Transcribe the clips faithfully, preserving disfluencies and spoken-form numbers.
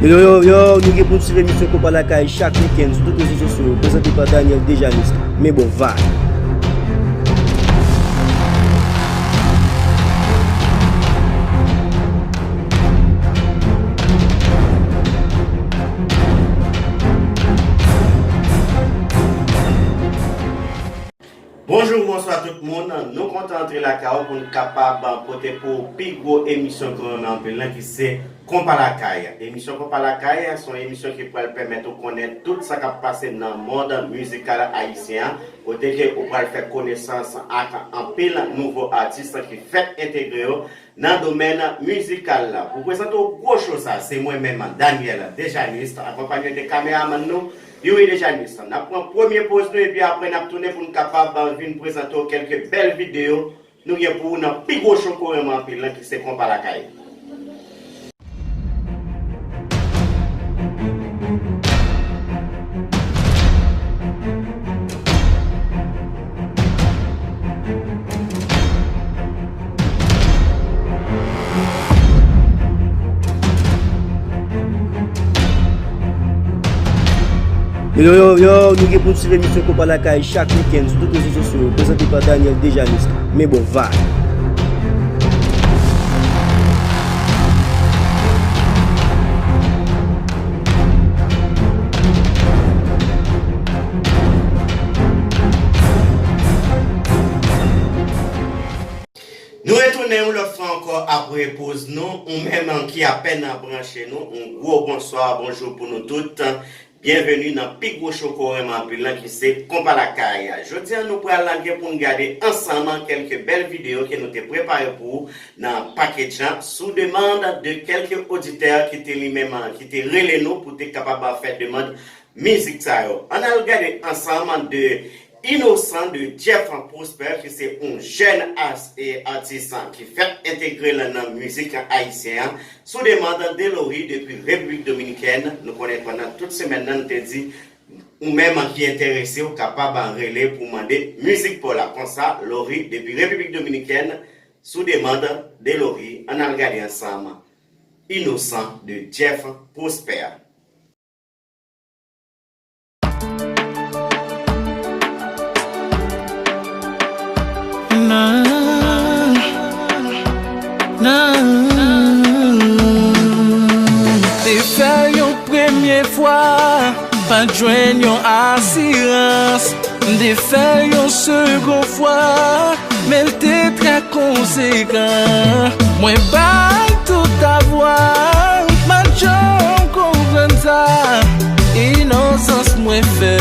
Yo, yo, yo, yo, nou gen pou n swiv emisyon Konpa Lakay chak wikenn sou tout rezo sosyo yo, prezante pa Daniel Dejanis. Men bon, va. Bonjou, bonswa tout moun. Nou kontan antre lakay ou pou n kapab pote pou ou pi gwo emisyon ke w renmen anpil lan, ki se Konpa Lakay. Emisyon Konpa Lakay se yon emisyon ki pral pèmèt ou konnen tout sa k ap pase nan mond mizikal ayisyen an, kote ke ou pral fè konesans ak anpil nouvo atis ki fèk entegre yo nan domèn mizikal la. Pou prezante w gwo cho sa, se mwen menm, Daniel Dejanis, akonpanye de kameramann nou, Youri Dejanis. N ap pran premye poz nou, epi apre n ap tounen pou n kapab vin prezante w kèlke bèl videyo nou gen pou ou nan pi gwo cho ke w renmen anpil lan, ki se Konpa Lakay. Yo, yo, yo, yo, nou gen pou n swiv emisyon Konpa Lakay chak wikenn sou tout rezo sosyo yo, prezante pa Daniel Dejanis. Men bon, va. Nou retounen yon lòt fwa ankò apre poz nou. Ou menm ki apèn branche nou, yon gwo bonswa, bonjou pou nou tout. Byenveni nan pi gwo cho ke w renmen anpil lan, ki se Konpa Lakay. Jodi a, nou pral gen pou n gade ansanm kèlke bèl videyo ke nou te prepare pou ou nan pakej lan, sou demann de kèlke oditè ki te li menm, ki te rele nou pou te kapab fè demann mizik sa yo. Ann al gade ansanm de Inosan de Jeff Prosper, ki se yon jèn as-, e, atis ki fèk entegre l nan mizik ayisyen an, sou demann de Lori depi Repiblik Dominikèn. Nou konnen pandan tout semèn nan, nou te di, ou menm ki enterese, ou kapab rele pou mande mizik pa w la. Konsa, Lori depi Repiblik Dominikèn, sou demann de Lori, ann al gade ansanm Inosan de Jeff Prosper. Nan, nan. Te fè l yon premye fwa, pa t jwenn yon asirans. M te fè l yon segon fwa, men l te trè konsekan. Mwen bay tout avwa m, m pa t janm konprann sa. Inosans mwen fè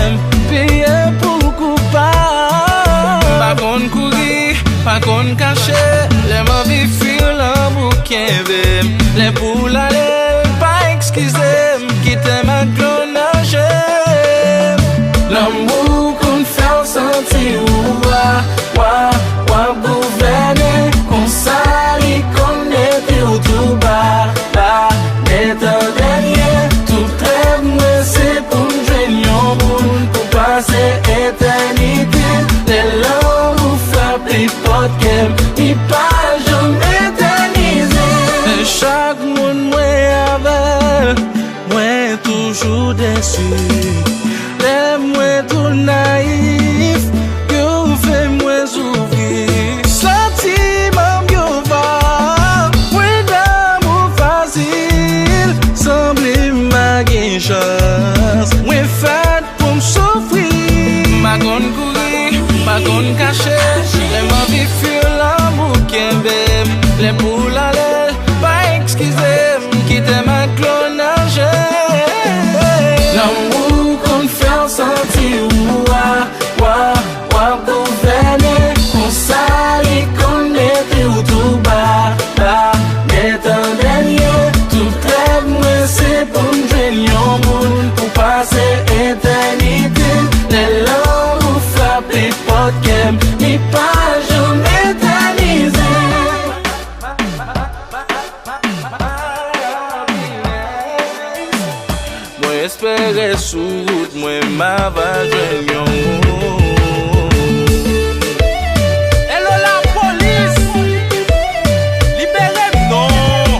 m peye pou koupab. M pa konn kouri, pa konn kache, lè m anvi fri l, lanmou kenbe m. Lè pou l ale, l pa eskize m, kite m ak dlo nan je m. Lanmou konn fè w santi w wa, wa, w ap gouvène. Konsa li konn mete w tou ba, ba. Nèt an dènye, tout rèv mwen se pou m jwenn yon moun pou pase etènite. Lè lanmou frape pòt kè m, li pa janm etènize. Men chak moun mwen avè l, mwen toujou desi. Lè mwen tou nayif, yo fè mwen soufri. Santiman m yo va, mwen damou fasil, sanble m pa gen chans. Mwen fèt pou m soufri. M pa konn kouri, m pa konn kache, lè m anvi fri l, lanmou kenbe m. Lè pou l ale, l pa eskize m, kite m ak dlo nan je. Lanmou konn fè w santi w wa, wa, w ap gouvène. Konsa li konn mete w tou ba, ba. Nèt an dènye, tout rèv mwen se pou m jwenn yon moun pou pase etènite. Lè lanmou frape pòt kè m, li pa janm etènize. Mwen espere sou wout mwen m ava jwenn yon moun. Hello lapolis! Libere m non!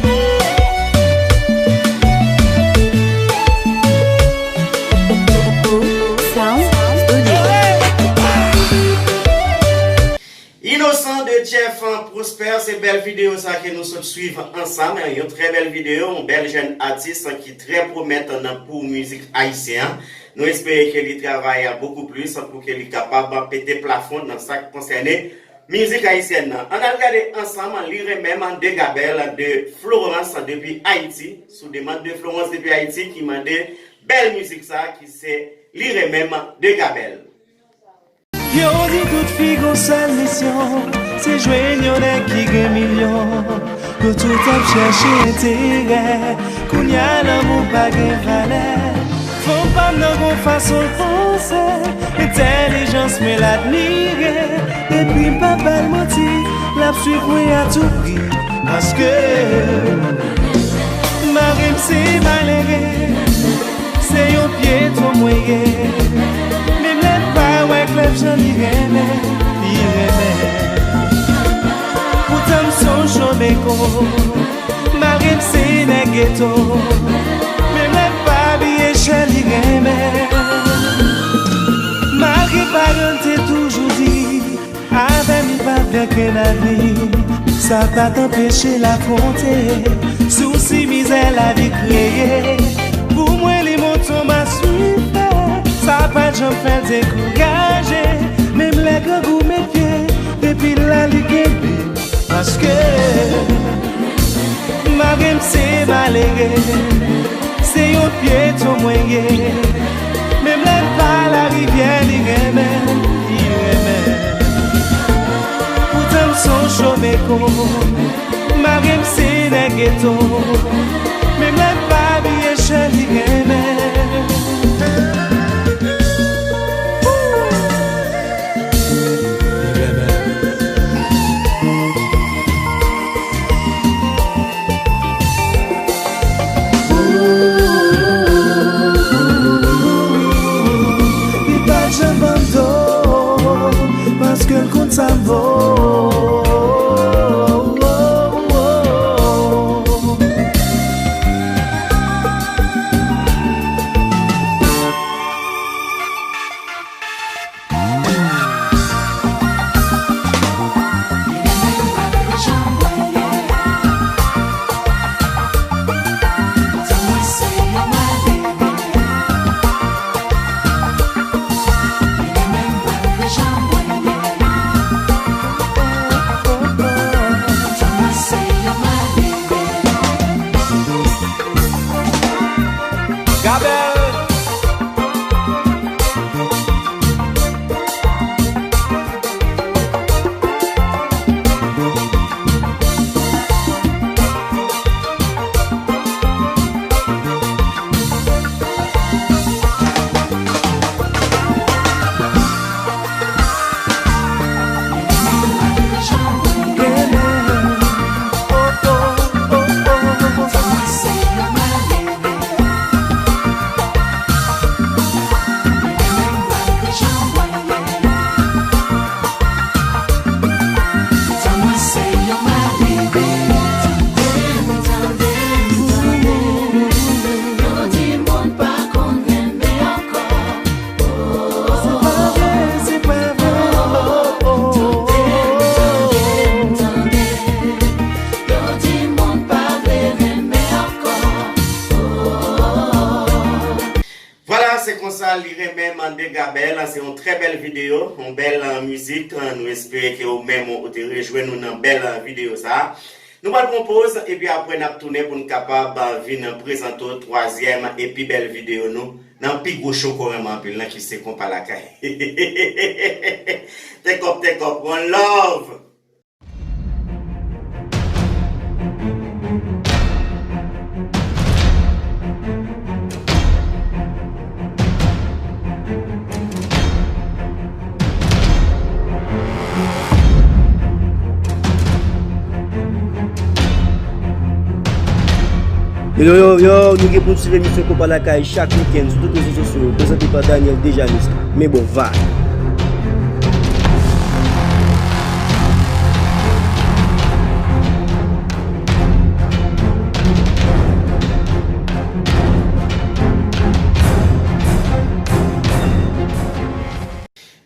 Prosper, se bèl videyo sa ke nou sot swiv ansanm, yon trè bèl videyo, yon bèl jèn atis ki trè pwomèt nan pou mizik ayisyen an. Nou espere ke li travay bokou plis pou ke li kapab pete plafon nan sa k konsène mizik ayisyèn nan. Ann al gade ansanm Li renmen m de Gabel de Florence depi Ayiti, sou demann de Florence depi Ayiti ki mande bèl mizik sa ki se Li renmen m de Gabel. Yo di tout fi gon sèl misyon, se jwenn yon nèg ki gen milyon. Nou tout ap chèche enterè, kounya lanmou pa gen valè. Fanm pa m nan gon fason l panse, entèlijans mwen l admire. Epi m p ap ba l manti, l ap swiv mwen a tou pri. Paske mari m se malere. Se yon pyeton mwen ye. Menm lè m pa wè klèb jan li renmen, li renmen. Poutan m se yon chomeko. Mari m se nèg geto. Menm lè m pa abiye chè, li renmen. Mari paran m te toujou di, avè m li p ap gen kenn avni. Sa pa t anpeche l afwonte sousi mizè lavi kreye. Pou mwen li monte yon maswife, sa pa t janm fè l dekouraje. Menm lè grangou met pye, depi l la li kenbe. Paske mari m se malere. Se yon pyeton mwen ye. Menm lè m pa larivyè, li renmen, li renmen. Poutan m se yon chomeko. Mari m se nèg geto. Menm lè m pa abiye chè, li renmen. Li pa t janm ban m do, paske l konn sa m vo. Vwala, se konsa Li renmen m de Gabel, se yon trè bèl videyo, yon bèl mizik. Nou espere ke ou menm ou te rejwenn ou nan bèl videyo sa. Nou pral pran poz epi apre n ap tounen pou n kapab vin prezante w twazyèm e pi bèl videyo nou nan pi gwo cho koran m anpil nan ki se Konpa Lakay. Take up, take up, one love. Yo yo yo yo, nou gen pou n swiv emisyon Konpa Lakay chak wikenn sou tout rezo sosyo yo, prezante pa Daniel Dejanis. Men bon, va.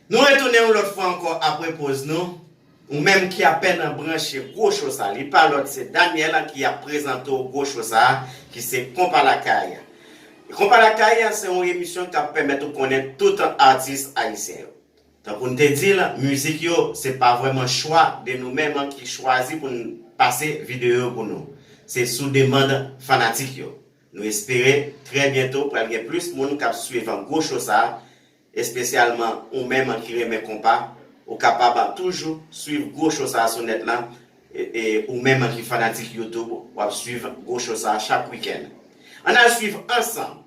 Nou retounen yon lòt fwa ankò apre poz nou. Ou menm ki apèn branche gwo cho sa, li pa lòt, se Daniel ki ap prezante w gwo cho sa, ki se Konpa Lakay. Konpa Lakay, se yon emisyon k ap pèmèt ou konnen tout atis ayisyen yo. Tankou n te di l, mizik yo, se pa vrèman chwa de nou menm ki chwazi pou n pase videyo yo pou nou. Se sou demann fanatik yo. Nou espere, trè byento, pral gen plis moun k ap swiv gwo cho sa, espesyalman ou menm ki renmen konpa, ou kapab toujou swiv gwo cho sa sou nèt lan, e, e ou menm ki fanatik YouTube, w ap swiv gwo cho sa chak wikenn. Ann al swiv ansanm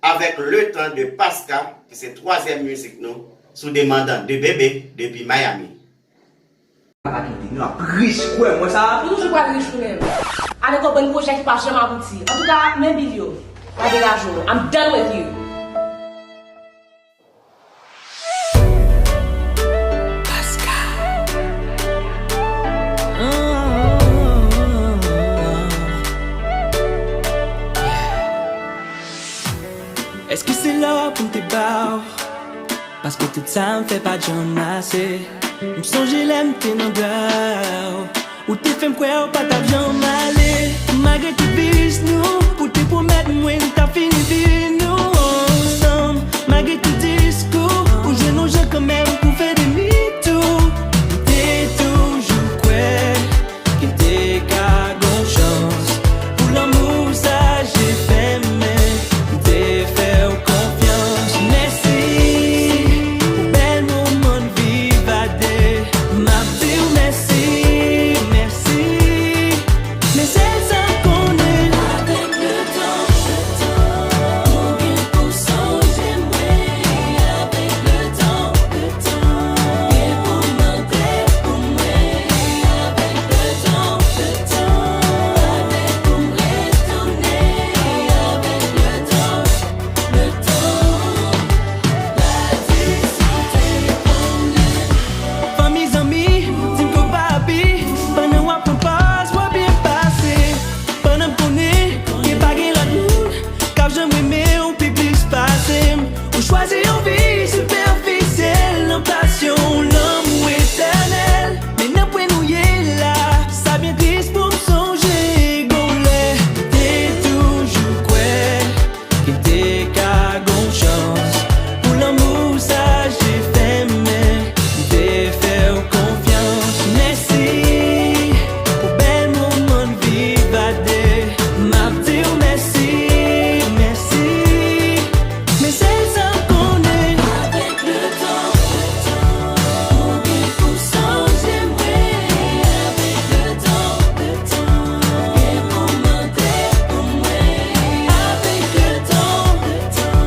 avèk Le Temps de Pasca, ki se twazyèm mizik nou, sou demann de Bebe depi Miami. Pa kite, nou ap rich, kwè mwen sa. Ou toujou pral rich ou menm. Avèk yon bann pwojè ki p ap janm abouti. Antouka, men bil yo. Pa degaje w. I'm done with you. Èske se lò pou m te ba w? Paske tout sa m fè pa t janm ase. M sonje lè m te nan bra w. Ou te fè m kwè w pa t ap janm ale. Malgre tout vis nou, ou te pwomèt mwen n t ap fini vi nou ansanm. Malgre tout diskou, ou jwenn yon jan kanmenm pou fè demi tou. M te toujou kwè ki te ka gon chans pou lanmou sa je fèmen. M te fè w konfyans. Mèsi pou bèl moman n viv a de. M ap di w mèsi, mèsi. Men sèl sa m konnen. Avèk letan, letan, ou gen pou sonje mwen. Avèk letan, letan, gen pou mande pou mwen. Avèk letan, letan, avèk pou m retounen. Avèk letan, letan, la di si w te konnen. Fanmi, zanmi, di m ke w pa happy pandan w ap pran pòz w ap byen pase. Pandan m konnen ke pa gen lòt moun k ap janm renmen w pi plis pase m. Ou chwazi yon vi sipèfisyèl nan plas yon lanmou etènèl. Men nan pwen nou ye la, sa byen tris pou m sonje gon lè m te toujou kwè ki te ka gon chans pou lanmou sa je fèmen. M te fè w konfyans. Mèsi pou bèl moman n viv a de. M ap di w mèsi, mèsi. Men sèl sa m konnen. Avèk letan, ou gen pou sonje mwen. Avèk letan, letan, gen pou mande pou mwen. Avèk letan, letan,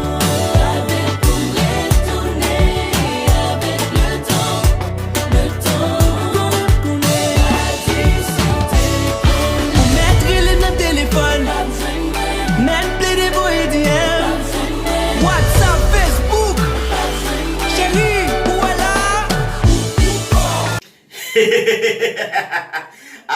avèk pou m retounen. Avèk letan, letan, konnen, konnen. Ou mèt rele nan telefòn. Mèt plede voye D M. WhatsApp, Facebook. Cheri, ou wè la.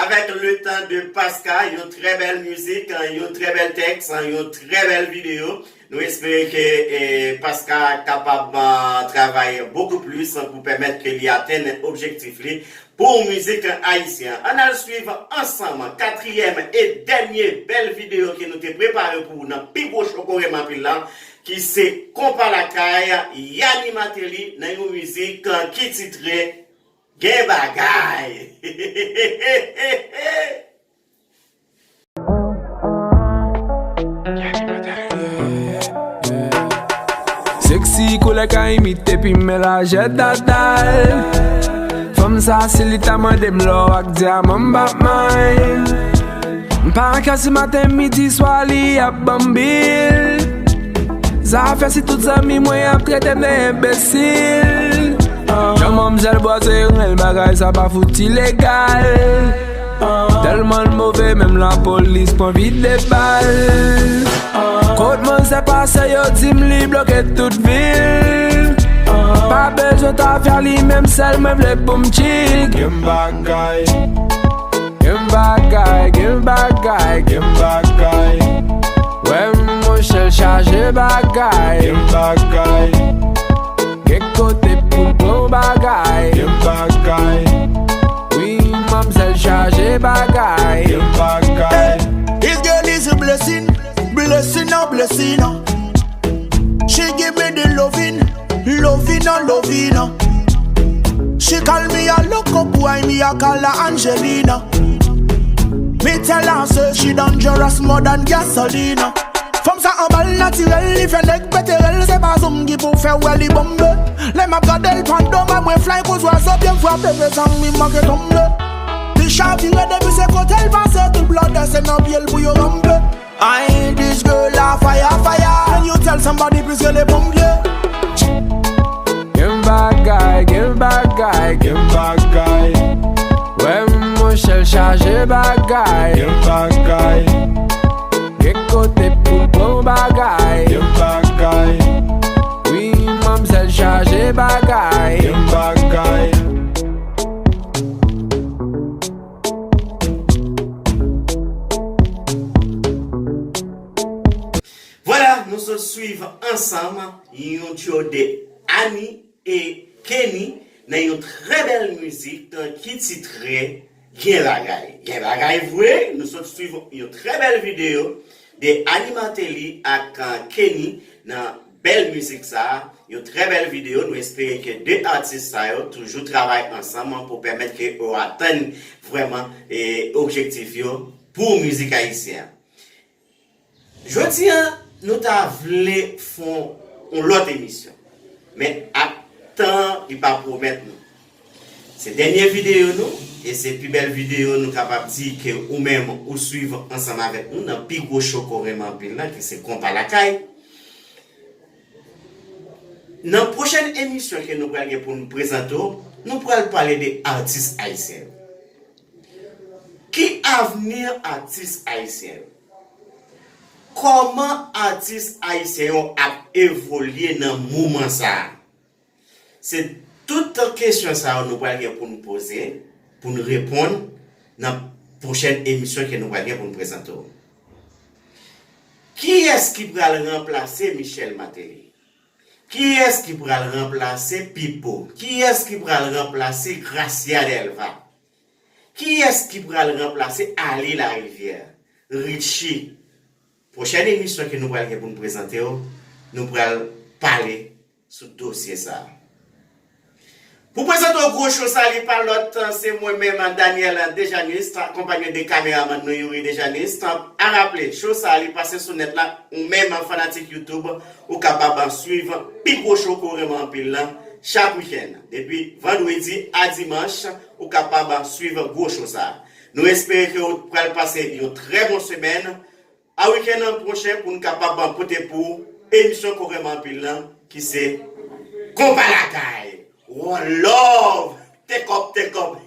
Avèk Le Temps de Pasca, yon trè bèl mizik, yon trè bèl tèks, yon trè bèl videyo. Nou espere ke, eh, Pasca kapab, ah, travay bokou plis pou pèmèt ke li atenn objektif li pou mizik ayisyen. Ann al swiv ansanm katriyèm e dènye bèl videyo ke nou te prepare pou ou nan pi gwo cho Korem Anpil la, ki se Konpa Lakay, Yanni Martelly, nan yon mizik ki titre Gen Bagay. Sexy koulè ka imite pi men lajè dadal. Fanm sa si li ta mande m lò ak dyaman m p ap may. M pa an kè si maten midi swa li ap ban m bil. Zafè si tout zanmi mwen ap trete m de enbesil. Jan manmzèl bwaze rèl bagay sa pa fout ilegal. Tèlman l move, menm lapolis pran vide bal. Kot manzè pase, yo di m li bloke tout vil. Pa bezwen tafya, li menm sèl mwen vle pou m chill. Gen bagay, gen bagay, gen bagay, gen bagay. Wè monchè l chaje bagay. Gen bagay. Gen kote pou l pran bagay. Gen bagay. Bagay. This girl is a blessing, blessing on blessing. She give me the loving, loving on loving. She call me a loco boy, me a call her Angelina. Me tell her say she dangerous more than gasolina. Fanm sa anba l natirèl, li fè nèg pete rèl, se pa zong ki pou fè wè li bonbe. Lè m ap gade l pandan mwen, mwen fly kou zwazo byen frape, mezanmi manke tonbe. Li chavire depi se kote l pase, tout blòdè se nan pye l pou yo ranpe. Ay, this girl a fire, fire. Can you tell somebody please rele ponpye? Gen bagay, gen bagay, gen bagay. Wè monchè l chaje bagay. Gen bagay. Gen kote pou bon bagay. Gen bagay. Wi, manmzèl chaje bagay. Gen bagay. Vwala, nou sot swiv ansanm yon trio de Annie e Kenny nan yon trè bèl mizik ki titre Gen Bagay. Gen bagay vre, nou sot swiv yon trè bèl videyo de Annie Martelly ak, uh, Kenny nan bèl mizik sa a. Yon trè bèl videyo, nou espere ke de atis sa yo toujou travay ansanm pou pèmèt ke yo atenn vrèman, e, objektif yo pou mizik ayisyen an. Jodi a, nou ta vle fè yon lòt emisyon. Men ak tan an, li pa pwomèt nou. Se dènye videyo nou, e se pi bèl videyo nou kapab di ke ou menm ou swiv ansanm avèk nou nan pi gwo cho kò renmen anpil la, ki se Konpa Lakay. Nan pwochèn emisyon ke nou pral gen pou nou prezante w, nou pral pale de atis ayisyen yo. Ki avni atis ayisyen yo? Kòman atis ayisyen yo ap evolye nan moman sa a? Se tout kesyon sa yo nou pral gen pou n poze, pou n reponn nan pwochèn emisyon ke nou pral gen pou n prezante w. Kiyès ki pral ranplase Michel Martelly? Kiyès ki pral ranplase Pipo? Kiyès ki pral ranplase Gracia Delva? Kiyès ki pral ranplase Ali Larivière, Richie? Pwochèn emisyon ke nou pral gen pou n prezante w, nou pral pale sou dosye sa a. Pou prezante w gwo cho sa, li pa lòt, se mwen menm, Daniel Dejanis, akonpanye de kameramann nou, Youri Dejanis. A raple, cho sa, li pase sou nèt la, ou menm fanatik YouTube, ou kapab swiv pi gwo cho kò renmen anpil lan chak wikenn. Depi vandredi a dimanch, ou kapab swiv gwo cho sa. Nou espere ke w pral pase yon trè bon semèn. A wikenn an pwochen pou n kapab pote pou ou emisyon kò renmen anpil lan, ki se Konpa Lakay. One love. Take up, take up.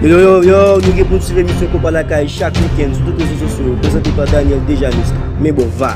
Yo, yo, yo, yo, nou gen pou n swiv emisyon Konpa Lakay chak wikenn sou tout rezo sosyo yo, prezante pa Daniel Dejanis. Men bon, va.